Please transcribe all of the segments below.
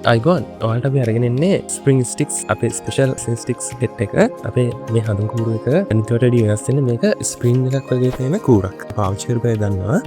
ආයුබෝවන්. ඔයාලට අපි අරගෙන එන්නේ ස්ප්‍රින්ග් ස්ටික්ස්, අපේ ස්පෙෂල් ස්ටික්ස් සෙට් එක. අපේ මේ හඳුන් කූරු එක අනිත් ඒවාට වඩා වෙනස් වෙන්නේ මේක ස්ප්‍රින්ග් එකක් වගේ තියෙන කූරක්. පාවිච්චි කරපු අය දන්නවා.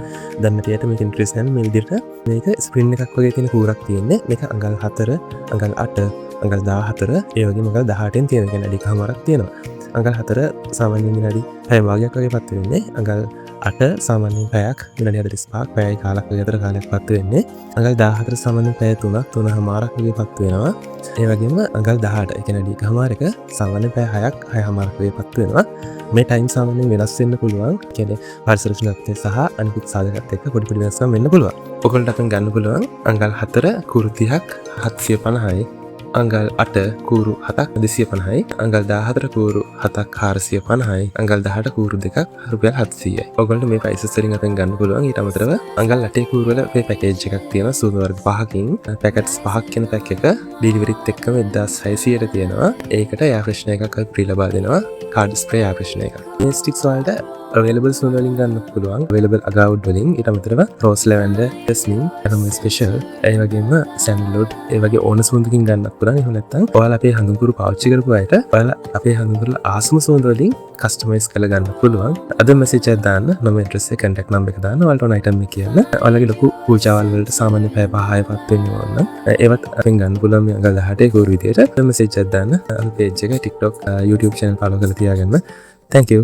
දන්නේ නැති අයට මේක ඉන්ට්‍රෙස්ට් නම් මේ විදිහට මේක ස්ප්‍රින්ග් එකක් වගේ තියෙන කූරක් තියෙන්නේ. මේක අඟල් 4, අඟල් 8, අඟල් 14, ඒ වගේම අඟල් 18න් තියෙන. කියන්නේ අඩි එකහමාරක් තියෙනවා. අඟල් 4 සාමාන්‍යයෙන් විනාඩි පැය භාගයක් වගේ පත්තු වෙන්නේ. අඟල් 8 සාමාන්‍යයෙන් පැයක්, විනාඩි 45ක්, පැයයි කාලක් වගේ අතර කාලයක් පත්තු වෙන්නේ. අඟල් 14 සාමාන්‍යයෙන් පැය 3ක්, 3.5ක් වගේ පත්තු වෙනවා. ඒ වගේම අඟල් 18, ඒ කියන්නේ අඩි එකහමාර එක සාමාන්‍යයෙන් පැය 6ක්, 6.5ක් වගේ පත්තු වෙනවා. මේ ටයිම් සාමාන්‍යයෙන් වෙනස් වෙන්න පුළුවන්. ඒ කියන්නේ පරිසර උෂ්ණත්වය සහ අනිකුත් සාධකත් එක්ක පොඩි පොඩි වෙනස්කම් වෙන්න පුළුවන්. ඔයගොල්ලන්ට අපෙන් ගන්න පුළුවන් අඟල් 4 කූරු 30ක් 750යි, අඟල් 8 කූරු 7ක් 250යි, අඟල් 14 කූරු 7ක් 450යි, අඟල් 18 කූරු 2ක් රුපියල් 700යි. ඔයගොල්ලන්ට මේ ප්‍රයිසස් වලින් අපෙන් ගන්න පුළුවන්. ඊට අමතරව අඟල් 8 කූරු වල අපේ පැකේජ් එකක් තියෙනවා. සුවඳ වර්ග පහකින් පැකට්ස් පහක් කියන පැක් එක ඩෙලිවරිත් එක්කම 1600ට තියෙනවා. ඒකට එයාර් ෆ්‍රෙෂනර් එකක් අපි ෆ්‍රී ලබා දෙනවා. කාඩ් ස්ප්‍රේ එයාර් ෆ්‍රෙෂනර් එකක්. මේ ස්ටික්ස් වලට අවේලබල් සුවඳ වලින් ගන්න පුළුවන්. අවේලබල් අගාවුඩ් වලින්, ඊට අමතරව රෝස්, ලැවැන්ඩර්, ජස්මින්, ඇරෝමා ස්පෙෂල්, ඒ වගේම සැන්ඩල්වුඩ්, ඒ වගේ ඕන සුවඳකින් ගන්නත් පුළුවන්. එහෙම නැත්නම් ඔයාලා අපේ හඳුන් කූරු පාවිච්චි කරපු අයට ඔයාලා අපේ හඳුන් කූරු ආසම සුවඳ වලින් කස්ටමයිස් කරලා ගන්න පුළුවන්. අද මැසේජ් එකක් දාන්න, නම, ඇඩ්‍රස් එක, කන්ටැක්ට් නම්බර් එක දාන්න, ඔයාලට ඕන අයිටම් එක කියන්න. ඔයාලගේ ලොකු පූජාවල් වලට සාමාන්‍ය පැය 5 6 පත් වෙන්න ඕන නම් ඒවත් අපෙන් ගන්න පුළුවන් මේ අඟල් 18 කූරු විදියට. මැසේජ් එකක් දාන්න. අපේ පේජ් එක, TikTok, YouTube channel follow කරලා තියාගන්න. Thank you.